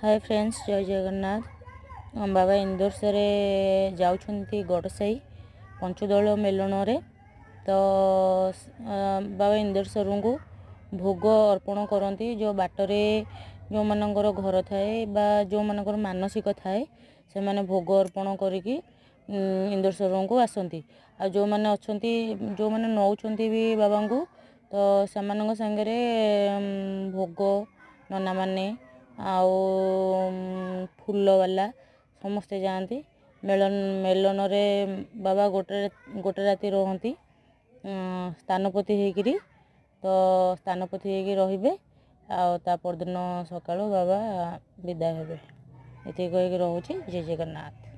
ହାଏ friends, ଜୟ ଜଗନ୍ନାଥ। ବାବା ଇନ୍ଦୋରରେ ଯାଉଛନ୍ତି ଗଡ଼ସାହି ପଞ୍ଚଦୋଳ ମେଲଣରେ। ତ ବାବା ଇନ୍ଦୋରସରଙ୍କୁ ଭୋଗ ଅର୍ପଣ କରନ୍ତି। ଯେଉଁ ବାଟରେ ଯେଉଁମାନଙ୍କର ଘର ଥାଏ ବା ଯେଉଁମାନଙ୍କର ମାନସିକ ଥାଏ, ସେମାନେ ଭୋଗ ଅର୍ପଣ କରିକି ଇନ୍ଦୋରସରଙ୍କୁ ଆସନ୍ତି। ଆଉ ଯେଉଁମାନେ ଅଛନ୍ତି, ଯେଉଁମାନେ ନେଉଛନ୍ତି ବି ବାବାଙ୍କୁ, ତ ସେମାନଙ୍କ ସାଙ୍ଗରେ ଭୋଗ ନନାମାନେ ଆଉ ଫୁଲବାଲା ସମସ୍ତେ ଯାଆନ୍ତି। ମେଲଣରେ ବାବା ଗୋଟେ ଗୋଟେ ରାତି ରୁହନ୍ତି ସ୍ଥାନପତି ହେଇକିରି। ତ ସ୍ଥାନପତି ହେଇକି ରହିବେ ଆଉ ତା ପରଦିନ ସକାଳୁ ବାବା ବିଦା ହେବେ। ଏତିକି କହିକି ରହୁଛି। ଜୟ ଜଗନ୍ନାଥ।